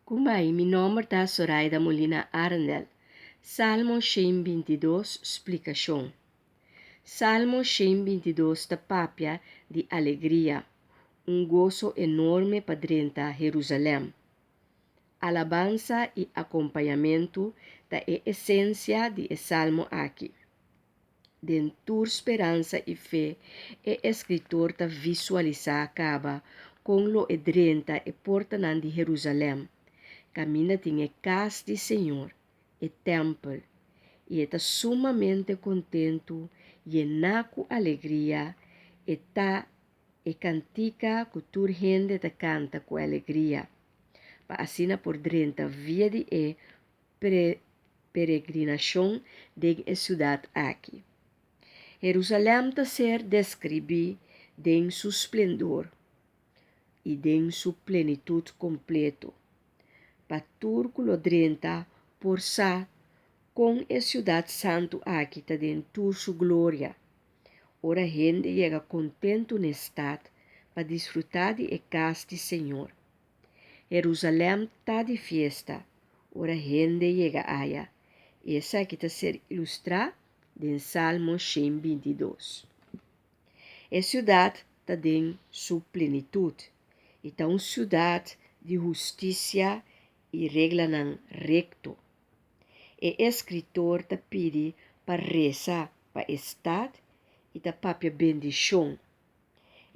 Kumbai, mi nomber ta Soraida Molina Arendel. Salmo 122, splikashon. Salmo 122 ta papia di alegria, un goso enorme pa drenta Herusalèm. Alabansa i akompañamentu ta e esensia di e salmo aki. Den tur speransa i fe, e eskritor ta visualisá kaba kon lo e drenta e portanan di Herusalèm, kaminda tin e kas di Señor, e tèmpel, i e ta sumamente kontentu, yená ku alegria, e ta e kantika ku tur hende ta kanta ku alegria, pa asina por drenta via di e peregrinashon den e siudat aki. Herusalèm ta ser deskribí den su splendor i den su plenitut kompleto, pa tur ku lo drenta por sa kon e siudat santu aki ta den tur su gloria. Ora hende yega kontentu n'e stat pa disfrutá di e kas di Señor. Herusalèm ta di fiesta ora hende yega aya, i esaki ta ser ilustrá den Salmo 122. E siudat ta den su plenitut i ta un siudat di hustisia i reglanan rekto. E eskritor ta pidi pa resa pa e stat i ta papia bendishon.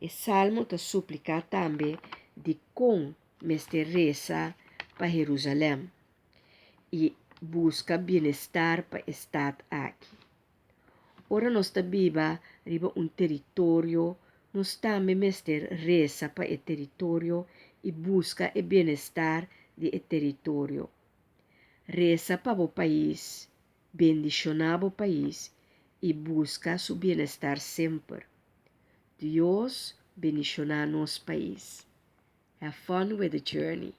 E salmo ta supliká tambe dikon mester resa pa Herusalèm i buska bienestar pa e stat aki. Ora nos ta biba riba un teritorio, nos tambe mester resa pa e teritorio i buska e bienestar di e teritorio. Resa pa bo pais, bendishoná bo pais i buska su bienestar semper. Dios bendishoná nos pais. Have fun with the journey.